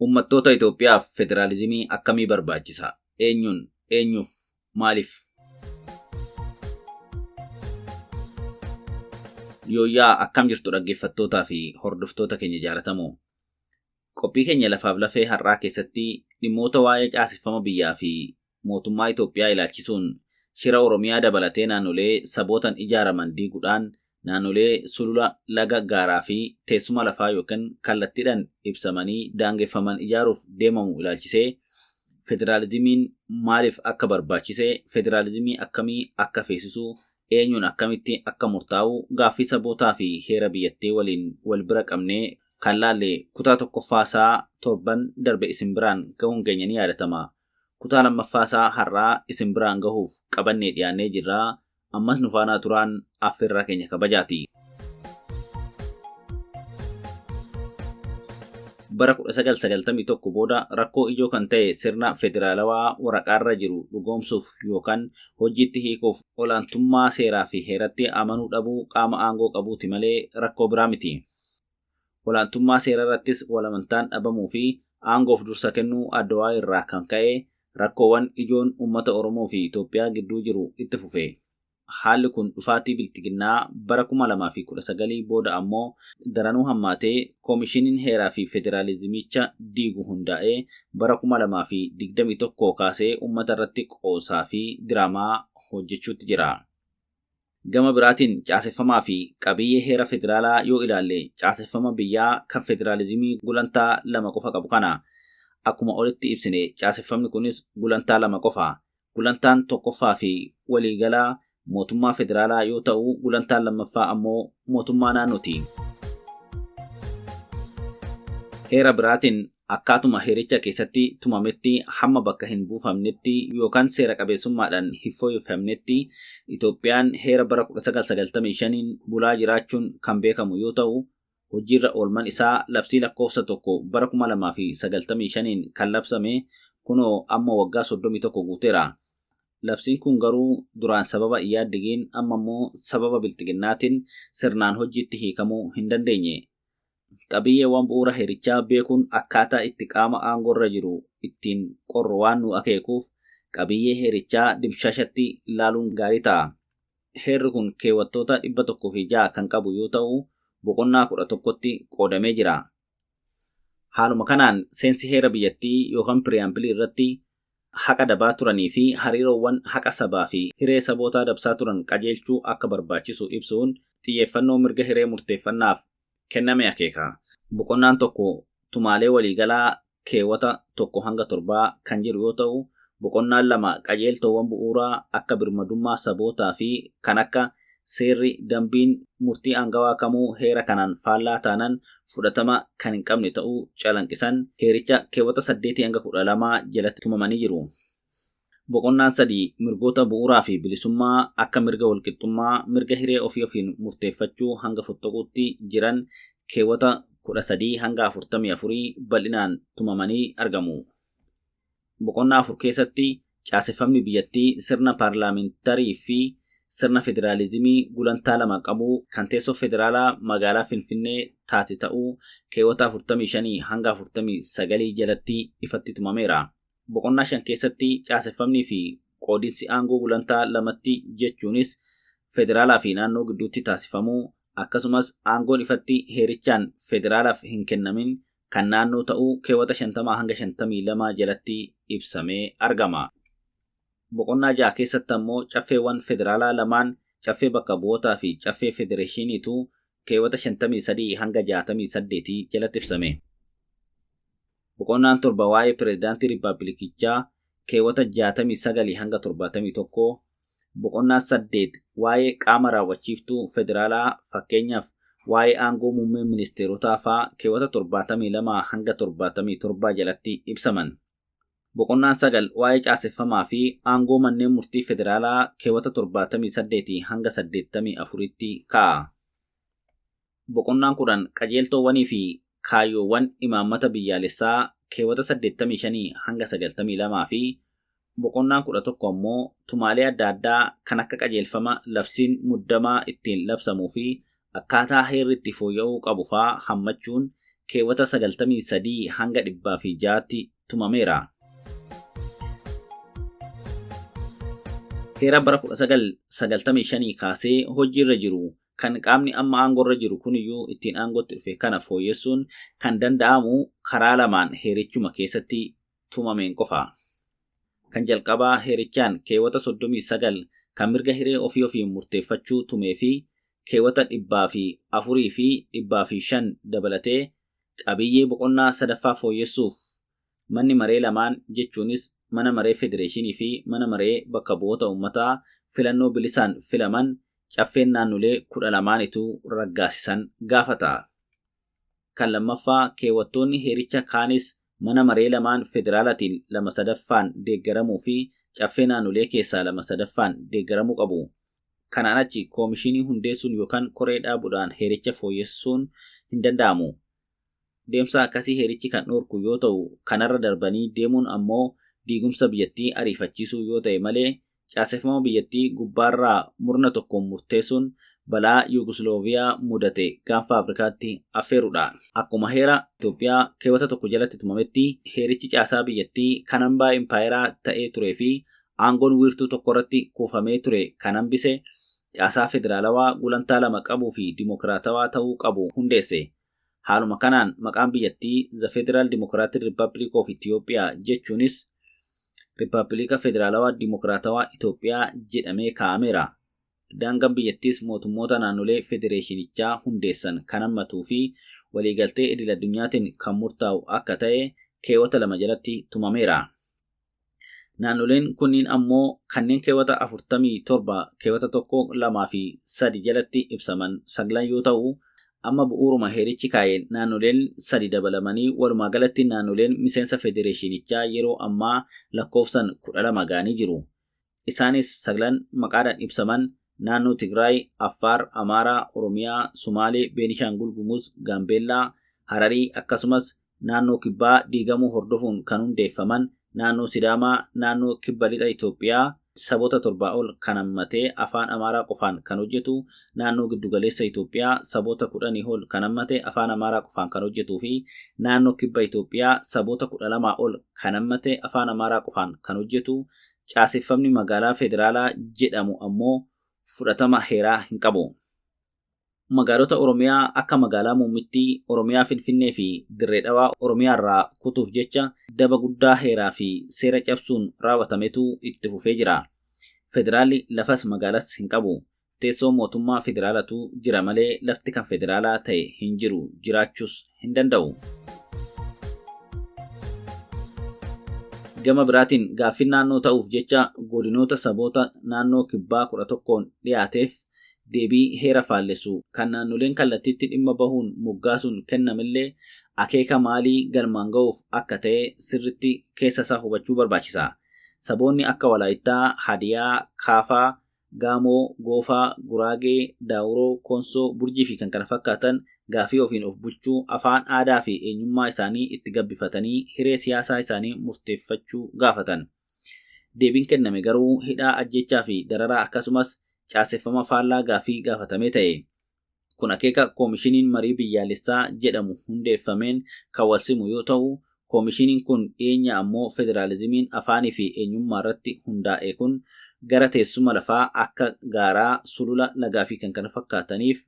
Uummattoota Itoophiyaaf federaalizimii akkamii barbaachisa? Eenyuun? Eenyuuf? Maaliif? Yooyyaa akkam jirtu dhaggeeffattootaa fi hordoftoota keenya jaalatamoo. Qophii keenya lafaaf lafee har'aa keessatti dhimmoota waa'ee caaseffama biyyaa fi mootummaa Itoophiyaa ilaalchisuun shira Oromiyaa dabalatee naannolee sabootan ijaaraman diiguudhaan naannolee sulula laga gaaraa fi teessuma lafaa yookiin kallattiidhaan ibsamanii daangeffaman ijaaruuf deemamu ilaalchisee federaalizimiin maaliif akka barbaachise, federaalizimii akkamii akka feesisu, eenyuun akkamitti akka murtaa'u gaaffii sabootaa fi heera biyyattii waliin wal bira qabnee kan laalle kutaa tokkoffaa isaa torban darbe isin biraan gahuun keenya ni yaadatama. Kutaa lammaffaa isaa har'aa isin biraan gahuuf qabannee dhiyaannee jirra. Ammas nu faanaa turaan affeerraa keenya kabajaati. Bara 1991 booda rakkoo ijoo kan ta'e sirna federaalawaa waraqaarra jiru dhugoomsuuf yookaan hojiitti hiikuuf olaantummaa seeraa fi heeratti amanuu dhabuu qaama aangoo qabuuti malee rakkoo biraa miti. Olaantummaa seeraa irrattis walamantaan dhabamuu fi aangoof dursa kennuu addawaa irraa kan ka'e rakkoowwan ijoon uummata Oromoo fi Itoophiyaa gidduu jiru itti fufe. Haalli kun dhufaatii bilxiginnaa bara 2019 booda ammoo daranuu hammaatee koomishiniin heeraa fi federaalizimicha diigu hundaa'ee bara 2021 kaasee uummata irratti qoosaa fi diraamaa hojjechuutti jira. Gama biraatiin caaseffamaa fi qabiyyee heera federaalaa yoo ilaalle caaseffama biyyaa kan federaalizimii gulantaa lama qofa qabu kana. Akkuma olitti ibsine caaseffamni kunis gulantaa lama qofa. Gulantaan tokkoffaa fi waliigalaa mootummaa federaalaa yoo ta'u gulantaan lammaffaa ammoo mootummaa naannooti. Heera biraatiin akkaatuma heericha keessatti tumametti hamma bakka hin buufamnetti yookaan seera qabeessummaadhaan hin fooyyeffamnetti Itoophiyaan heera bara 1995 bulaa jiraachuun kan beekamu yoo ta'u hojiirra oolman isaa labsii lakkoofsa tokko bara 2095 kan labsame kunoo amma waggaa 31 guuteera. Labsiin kun garuu duraan sababa Iyaaddigiin amma immoo sababa bilxiginnaatiin sirnaan hojiitti hiikamuu hin dandeenye. Qabiyyeewwan bu'uura heerichaa beekuun akkaataa itti qaama aangoorra jiru ittiin qorru waan nu akeekuuf qabiyyee heerichaa dimshaashatti ilaaluun gaarii ta'a. Heerri kun keewwattoota 106 kan qabu yoo ta'u boqonnaa 11tti qoodamee jira. Haaluma kanaan seensi heera biyyattii yookaan piriyaambilii irratti haqa dabaa turanii fi hariiroowwan haqa sabaa fi hiree sabootaa dabsaa turan qajeelchuu akka barbaachisu ibsuun xiyyeeffannoo mirga hiree murteeffannaaf kenname akeeka. Boqonnaan tokko tumaalee waliigalaa keewwata 1 hanga 7 kan jiru yoo ta'u, boqonnaan lama qajeeltoowwan bu'uuraa akka birmadummaa sabootaa fi kan akka seerri, dambiin, murtii aangawaa kamuu heera kanaan faallaa taanan fudhatama kan hin qabne ta'uu calanqisan heericha keewwata 8 hanga 12 jalatti tumamanii jiru. Boqonnaan sadii mirgoota bu'uuraa fi bilisummaa akka mirga walqixxummaa, mirga hiree ofii ofiin murteeffachuu hanga fottoquutti jiran keewwata 13 hanga 44 bal'inaan tumamanii argamu. Boqonnaa afur keessatti caaseffamni biyyattii sirna paarlaamentarii fi sirna federaalizimii gulantaa lama qabu kan teessoo federaalaa magaalaa Finfinnee taate ta'uu keewwata 45 hanga 49 jalatti ifatti tumameera. Boqonnaa shan keessatti caaseffamnii fi qoodinsi aangoo gulantaa lamatti jechuunis federaalaa fi naannoo gidduutti taasifamuu akkasumas aangoon ifatti heerichaan federaalaaf hin kennamin kan naannoo ta'uu keewwata 50 hanga 52 jalatti ibsamee argama. Boqonnaa ja'a keessatti ammoo caffeewwan federaalaa lamaan caffee bakka bu'ootaa fi caffee federeeshiniitu keewwata 53 hanga 68 jalatti ibsame. Boqonnaan torba waa'ee pireezidaantii riippaabilikichaa keewwata 69 hanga 71, boqonnaan saddeet waa'ee qaama raawwachiiftuu federaalaa fakkeenyaaf waa'ee aangoo muummee ministeerotaa faa keewwata 72 hanga 77 jalatti ibsaman. Boqonnaan sagal waa'ee caaseffamaa fi aangoo manneen murtii federaalaa keewwata 78 hanga 84tti kaa'a. Boqonnaan 10 qajeeltoowwanii fi kaayyoowwan imaammata biyyaalessaa keewwata 85 hanga 92 fi boqonnaan 11 ammoo tumaalee adda addaa kan akka qajeelfama labsiin muddamaa ittiin labsamuu fi akkaataa heerri itti fooyya'uu qabu faa hammachuun keewwata 93 hanga 106tti tumameera. Heera bara 1995 kaasee hojiirra jiru kan qaamni amma aangoorra jiru kuniyyuu ittiin aangootti dhufe kana fooyyessuun kan danda'amu karaa lamaan heerichuma keessatti tumameen qofa. Kan jalqabaa heerichaan keewwata 39 kan mirga hiree ofii ofiin murteeffachuu tumee fi keewwata 104 fi 105 dabalatee qabiyyee boqonnaa sadaffaa fooyyessuuf manni maree lamaan, jechuunis mana maree federeeshinii fi mana maree bakka bu'oota uummataa filannoo bilisaan filaman caffeen naannolee 12nitu raggaasisan gaafata. Kan lammaffaa keewwattoonni heericha kaanis mana maree lamaan federaalaatiin 2/3n deeggaramuu fi caffee naannolee keessaa 2/3n deeggaramuu qabu. Kanaan achi koomishinii hundeessuun yookaan koree dhaabuudhaan heericha fooyyessuun hin danda'amu. Deemsa akkasii heerichi kan dhorku yoo ta'u, kanarra darbanii deemuun ammoo diigumsa biyyattii ariifachiisuu yoo ta'e malee caaseffama biyyattii gubbaarraa murna tokkoon murteessuun balaa Yuugoslooviyyaa mudate gaanfa Afrikaatti affeerudha. Akkuma heera Itoophiyaa keewwata 1 jalatti tumametti, heerichi caasaa biyyattii kan hambaa impaayeraa ta'ee turee fi aangoon wiirtuu tokkorratti kuufamee ture kan hambise caasaa federaalawaa gulantaa lama qabuu fi dimokiraatawaa ta'uu qabu hundeesse. Haaluma kanaan maqaan biyyattii The Federal Democratic Republic of Ethiopia, jechuunis Riippaabilika Federaalawaa Dimokiraatawaa Itoophiyaa jedhamee kaa'ameera. Daangaan biyyattiis mootummoota naannolee federeeshinichaa hundeessan kan hammatuu fi waliigaltee idil-addunyaatiin kan murtaa'u akka ta'e keewwata 2 jalatti tumameera. Naannoleen kunniin ammoo kanneen keewwata 47 keewwata 1, 2 fi 3 jalatti ibsaman saglan yoo ta'u, amma bu'uuruma heerichi kaa'een naannoleen sadi dabalamanii walumaa galatti naannoleen miseensa federeeshinichaa yeroo ammaa lakkoofsan 12 ga'anii jiru. Isaanis saglan maqaadhaan ibsaman naannoo Tigraay, Affaar, Amaaraa, Oromiyaa, Sumaalee, Beenishaangul Gumuz, Gaambeellaa, Hararii akkasumas naannoo Kibbaa diigamuu hordofuun kan hundeeffaman naannoo Sidaamaa, naannoo Kibba Lixa Itoophiyaa saboota torbaa ol kan hammatee afaan Amaaraa qofaan kan hojjetu, naannoo Giddugaleessa Itoophiyaa saboota 10 ol kan hammate afaan Amaaraa qofaan kan hojjetuu fi naannoo Kibba Itoophiyaa saboota 12 ol kan hammate afaan Amaaraa qofaan kan hojjetu. Caaseffamni magaalaa federaalaa jedhamu ammoo fudhatama heeraa hin qabu. Magaalota Oromiyaa akka magaalaa muummittii Oromiyaa Finfinnee fi Dirree Dhawaa Oromiyaarraa kutuuf jecha daba guddaa heeraa fi seera cabsuun raawwatametu itti fufee jira. Federaalli lafas magaalas hin qabu. Teessoo mootummaa federaalatu jira malee lafti kan federaalaa ta'e hin jiru, jiraachuus hin danda'u. Gama biraatiin gaaffiin naannoo ta'uuf jecha godinoota saboota naannoo Kibbaa 11n dhiyaateef deebii heera faallessu kan naannoleen kallattiitti dhimma bahuun moggaasuun kennamellee akeeka maalii galmaan ga'uuf akka ta'e sirriitti keessa isaa hubachuu barbaachisa. Saboonni akka Walaayittaa, Hadiyaa, Kaafaa, Gaamoo, Goofaa, Guraagee, Daawuroo, Koonsoo, Burjii fi kan kana fakkaatan gaaffii ofiin of bulchuu, afaan, aadaa fi eenyummaa isaanii itti gabbifatanii hiree siyaasaa isaanii murteeffachuu gaafatan. Deebiin kenname garuu hidhaa, ajjeechaa fi dararaa akkasumas caaseffama faallaa gaaffii gaafatamee ta'e. Kun akeeka Koomishiniin Marii Biyyaalessaa jedhamu hundeeffameen kan walsimu yoo ta'u, koomishiniin kun dhiyeenya ammoo federaalizimiin afaanii fi eenyummaarratti hundaa'e kun gara teessuma lafaa akka gaaraa, sulula, lagaa fi kan kana fakkaataniif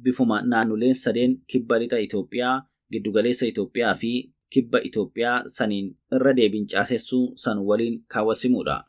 bifuma naannoleen sadeen Kibba Lixa Itoophiyaa, Giddugaleessa Itoophiyaa fi Kibba Itoophiyaa saniin irra deebiin caasessuu san waliin kan walsimuudha.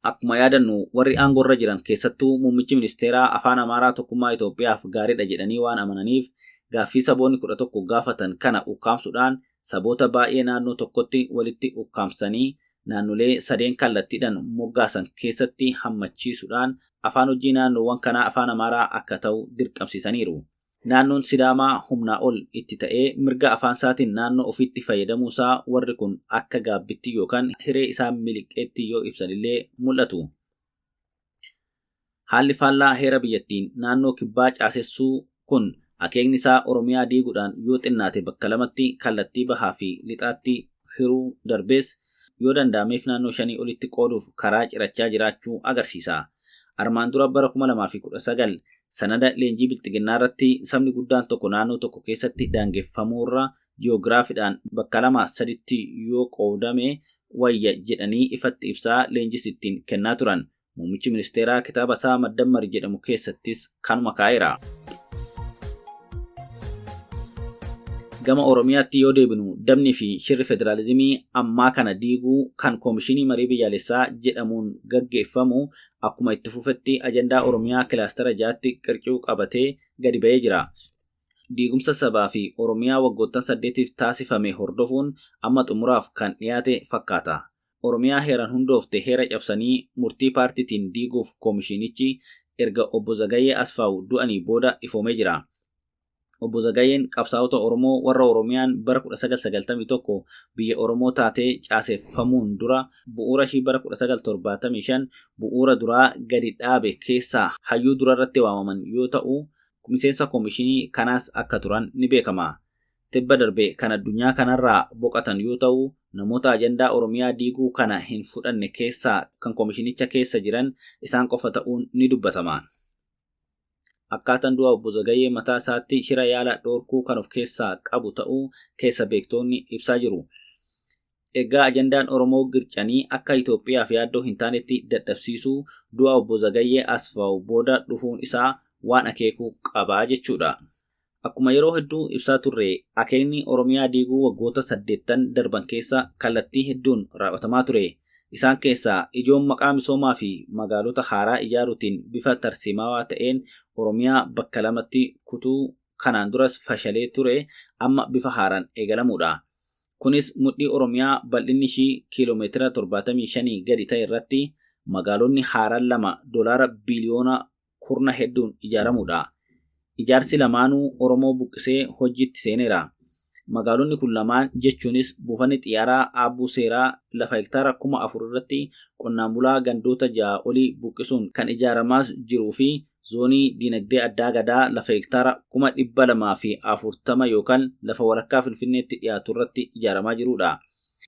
Akkuma yaadannu warri aangoorra jiran keessattuu muummichi ministeeraa afaan Amaaraa tokkummaa Itoophiyaaf gaariidha jedhanii waan amananiif gaaffii saboonni 11 gaafatan kana ukkaamsuudhaan saboota baay'ee naannoo tokkotti walitti ukkaamsanii naannolee sadeen kallattiidhaan moggaasan keessatti hammachiisuudhaan afaan hojii naannoowwan kanaa afaan Amaaraa akka ta'u dirqamsiisaniiru. Naannoon Sidaamaa humnaa ol itti ta'ee mirga afaansaatiin naannoo ofiitti fayyadamuusaa warri kun akka gaabbitti yookaan hiree isaa miliqeetti yoo ibsanillee mul'atu. Haalli faallaa heera biyyattiin naannoo Kibbaa caasessuu kun akeekni isaa Oromiyaa diiguudhaan yoo xinnaate bakka lamatti, kallattii bahaa fi lixaatti hiruu darbees yoo danda'ameef naannoo shanii olitti qooduuf karaa cirachaa jiraachuu agarsiisa. Armaan dura bara 2019 Sanada leenjii bilxiginnaa irratti sabni guddaan tokko naannoo tokko keessatti daangeffamuurra ji'oogiraafiidhaan bakka lama saditti yoo qoodame wayya jedhanii ifatti ibsaa leenjis ittiin kennaa turan. Muummichi ministeeraa kitaaba isaa Maddammar jedhamu keessattis kanuma kaa'eera. Gama Oromiyaatti yoo deebinu dabni fi shirri federaalizimii ammaa kana diiguu kan Koomishinii Marii Biyyaalessaa jedhamuun gaggeeffamu akkuma itti fufetti ajandaa Oromiyaa kilaastara 6tti qircuu qabatee gadi ba'ee jira. Diigumsa sabaa fi Oromiyaa waggoottan 8f taasifame hordofuun amma xumuraaf kan dhiyaate fakkaata. Oromiyaa heeraan hundoofte heera cabsanii murtii paartiitiin diiguuf koomishinichi erga obbo Zagayyee Asfaaw du'anii booda ifoomee jira. Obbo Zagayyeen qabsaa'ota Oromoo warra Oromiyaan bara 1991 biyya Oromoo taatee caaseffamuun dura bu'uura ishii bara 1975 bu'uura duraa gadi dhaabe keessaa hayyuu durarratti waamaman yoo ta'u, miseensa koomishinii kanaas akka turan ni beekama. Tibba darbe kan addunyaa kanarraa boqotan yoo ta'u, namoota ajandaa Oromiyaa diiguu kana hin fudhanne keessaa kan koomishinicha keessa jiran isaan qofa ta'uun ni dubbatama. Akkaataan du'a obbo Zagayyee mataa isaatti shira yaala dhoorkuu kan of keessaa qabu ta'uu keessa beektoonni ibsaa jiru. Egaa ajandaan Oromoo gircanii akka Itoophiyaaf yaaddoo hin taanetti dadhabsiisuu du'a obbo Zagayyee Asfaaw booda dhufuun isaa waan akeekuu qabaa jechuudha. Akkuma yeroo hedduu ibsaa turre akeekni Oromiyaa diiguu waggoota 8 darban keessa kallattii hedduun raawwatamaa ture. Isaan keessaa ijoon maqaa misoomaa fi magaalota haaraa ijaaruutiin bifa tarsiimawaa ta'een Oromiyaa bakka lamatti kutuu kanaan duras fashalee ture amma bifa haaraan eegalamuudha. Kunis mudhii Oromiyaa bal'inni ishii kiiloomeetira 75 gadi ta'e irratti magaalonni haaraan lama doolaara biliyoona kurna hedduun ijaaramuudha. Ijaarsi lamaanuu Oromoo buqqisee hojiitti seeneera. Magaalonni kun lamaan jechuunis buufanni xiyyaaraa Aabbuu Seeraa lafa hektaara 4,000 irratti qonnaan bulaa gandoota 6 olii buqqisuun kan ijaaramaas jiruu fi zoonii diinagdee addaa gadaa lafa hektaara 240,000 yookaan lafa walakkaa Finfinneetti dhiyaatu irratti ijaaramaa jirudha.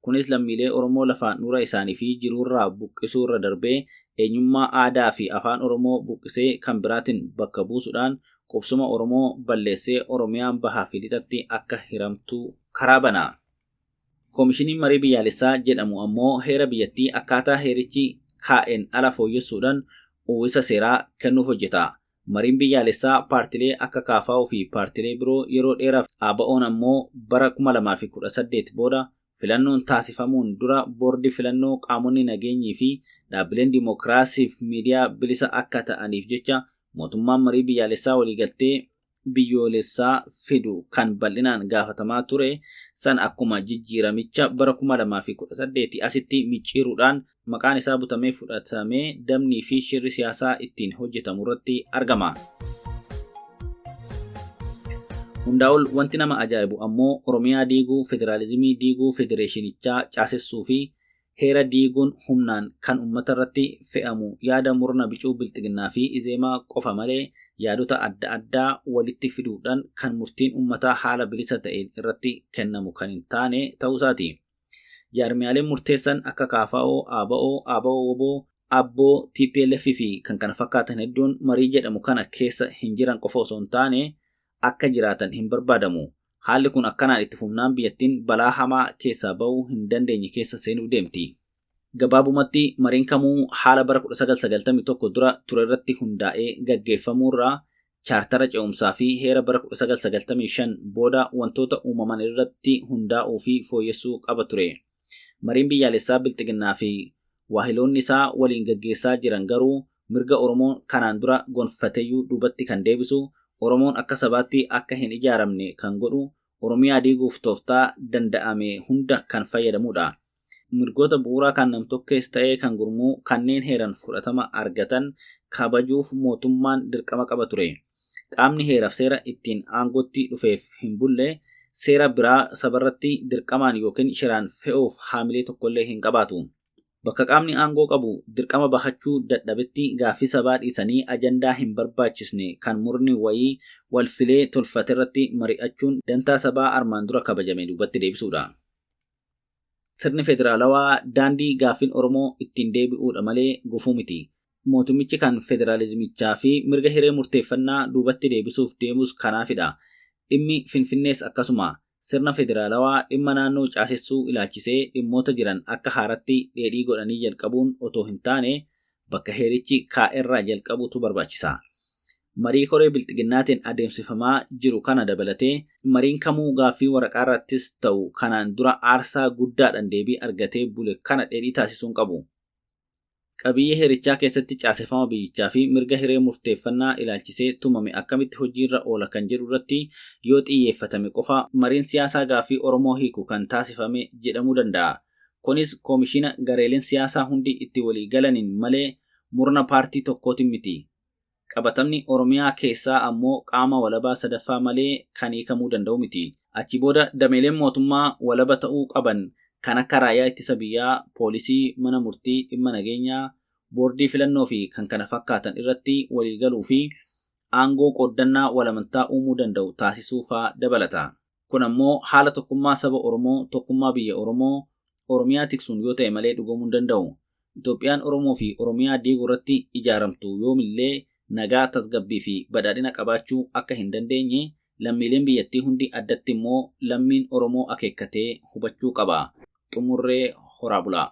Kunis lammiilee Oromoo lafa nuura isaanii fi jiruurraa buqqisuu irra darbee eenyummaa aadaa fi afaan Oromoo buqqisee kan biraatiin bakka buusuudhaan qubsuma Oromoo balleessee Oromiyaan bahaa fi lixatti akka hiramtu karaa bana. Koomishiniin Marii Biyyaalessaa jedhamu ammoo heera biyyattii akkaataa heerichi kaa'een ala fooyyessuudhaan uwwisa seeraa kennuuf hojjeta. Mariin biyyaalessaa paartilee akka KFO fi paartilee biroo yeroo dheeraaf ABO'n ammoo bara 2018 booda filannoon taasifamuun dura boordii filannoo qaamonni nageenyii fi dhaabbileen dimookiraasiif miidiyaa bilisa akka ta'aniif jecha mootummaan marii biyyaalessaa waliigaltee biyyoolessaa fidu kan bal'inaan gaafatamaa ture san akkuma jijjiiramicha bara 2018 asitti micciiruudhaan maqaan isaa butamee fudhatamee dabnii fi shirri siyaasaa ittiin hojjetamu irratti argama. Hundaa ol wanti nama ajaa'ibu ammoo Oromiyaa diiguu, federaalizimii diiguu, federeeshinichaa caasessuu fi heera diiguun humnaan kan uummata irratti fe'amu yaada murna bicuu bilxiginnaa fi izeemaa qofa malee yaadota adda addaa walitti fiduudhaan kan murtiin uummataa haala bilisa ta'een irratti kennamu kan hin taane ta'uusaati. Jaarmiyaaleen murteessan akka KFO, ABO, ABO WBO, ABBO, TPLF fi kan kana fakkaatan hedduun marii jedhamu kana keessa hin jiran qofa osoo hin taane akka jiraatan hin barbaadamu. Haalli kun akkanaan itti fufnaan biyyattiin balaa hamaa keessaa ba'uu hin dandeenye keessa seenuuf deemti. Gabaabumatti mariin kamuu haala bara 1991 dura ture irratti hundaa'ee gaggeeffamuurraa chaartara ce'umsaa fi heera bara 1995 booda wantoota uumaman irratti hundaa'uu fi fooyyessuu qaba ture. Mariin biyyaalessaa bilxiginnaa fi waahiloonni isaa waliin gaggeessaa jiran garuu mirga Oromoon kanaan dura gonfateyyuu duubatti kan deebisu, Oromoon akka sabaatti akka hin ijaaramne kan godhu, Oromiyaa diiguuf tooftaa danda'ame hunda kan fayyadamudha. Mirgoota bu'uuraa kan namtokkees ta'ee kan gurmuu kanneen heeran fudhatama argatan kabajuuf mootummaan dirqama qaba ture. Qaamni heeraaf seera ittiin aangootti dhufeef hin bulle seera biraa sabarratti dirqamaan yookiin shiraan fe'uuf haamilee tokkollee hin qabaatu. Bakka qaamni aangoo qabu dirqama bahachuu dadhabetti gaaffii sabaa dhiisanii ajandaa hin barbaachisne kan murni wayii wal filee tolfaterratti mari'achuun dantaa sabaa armaan dura kabajame duubatti deebisuudha. Sirni federaalawaa daandii gaaffiin Oromoo ittiin deebi'uudha malee gufuu miti. Mootummichi kan federaalizimichaa fi mirga hiree murteeffannaa duubatti deebisuuf deemus kanaafidha. Dhimmi Finfinnees akkasuma sirna federaalawaa dhimma naannoo caasessuu ilaalchisee dhimmoota jiran akka haaratti dheedhii godhanii jalqabuun otoo hin taane bakka heerichi kaa'erraa jalqabuutu barbaachisa. Marii koree bilxiginnaatiin adeemsifamaa jiru kana dabalatee mariin kamuu gaaffii waraqaarrattis ta'u kanaan dura aarsaa guddaadhaan deebii argatee bule kana dheedhii taasisuun qabu. Qabiyyee heerichaa keessatti caaseffama biyyichaa fi mirga hiree murteeffannaa ilaalchisee tumame akkamitti hojiirra oola kan jedhu irratti yoo xiyyeeffatame qofa mariin siyaasaa gaaffii Oromoo hiiku kan taasifame jedhamuu danda'a. Kunis koomishina gareeleen siyaasaa hundi itti walii galaniin malee murna paartii tokkootiin miti. Qabatamni Oromiyaa keessaa ammoo qaama walabaa sadaffaa malee kan hiikamuu danda'u miti. Achi booda dameeleen mootummaa walaba ta'uu qaban kan akka raayyaa ittisa biyyaa, poolisii, mana murtii, dhimma nageenyaa, boordii filannoo fi kan kana fakkaatan irratti waliigaluu fi aangoo qooddannaa walamantaa uumuu danda'u taasisuu faa dabalata. Kun ammoo haala tokkummaa saba Oromoo, tokkummaa biyya Oromoo, Oromiyaa tiksuun yoo ta'e malee dhugoomuu hin danda'u. Itoophiyaan Oromoo fi Oromiyaa diiguu irratti ijaaramtu yoomillee nagaa, tasgabbii fi badhaadhina qabaachuu akka hin dandeenye lammiileen biyyattii hundi addatti immoo lammiin Oromoo akeekkatee hubachuu qaba. Xumurree horaa bulaa.